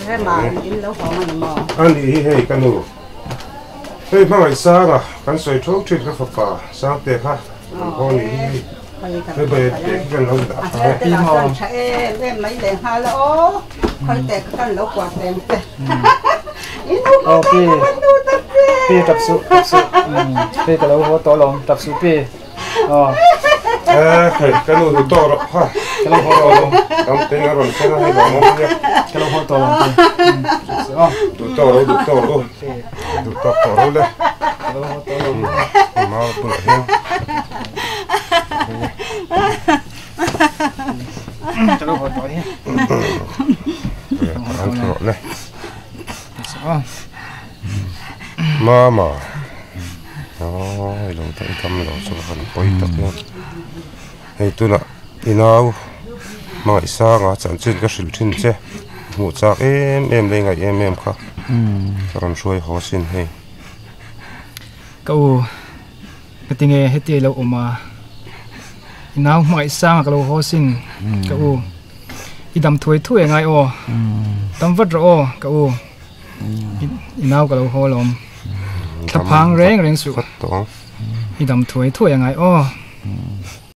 Rema in lo haw ani maw? A nih hi hei ka nu. Hei hmangaih sanga kan sawi tho thin ka fapa Sangte kha kan haw nih hi hei. Hei bai te khi kan lo dah kha e. Pi maw? Tha em em mai leh nghal a aw. Khawi te ka kan lo kuah teng te. Aw pi. Pi tap suh tap suh. Pi ka lo haw tawh alawm tap suh pi. Aw. Eh hei ka nu duh tawh rawh ha. Ka lo haw tawh alawm. Dam te a rawn thleng a hei lawm awm nia. Ka lo haw tawh alawm pi. Aw. Duh tawh rawh duh tawh rawh. Duh tawk tawh rawh le. Ka lo haw tawh alawm. Mau bulah hian. Ka lo haw tawh hi. An rawh le. Mama. Aw, i lo daih dam lo chu ka han pawi tak em. Hei tunah i nau hmangaihsanga chanchin ka hrilh thin che hmuh chak em em leh ngaih em em kha ka rawn hruai haw sin hei. Ka u, ka ti nge heti i lo awm a, i nau hmangaihsanga ka lo haw sin ka u, i dam thuai thuai angai aw, dam vat rawh aw ka u. I nau ka lo haw alawm. Thla phang reng reng suh. I dam thuai thuai angai aw.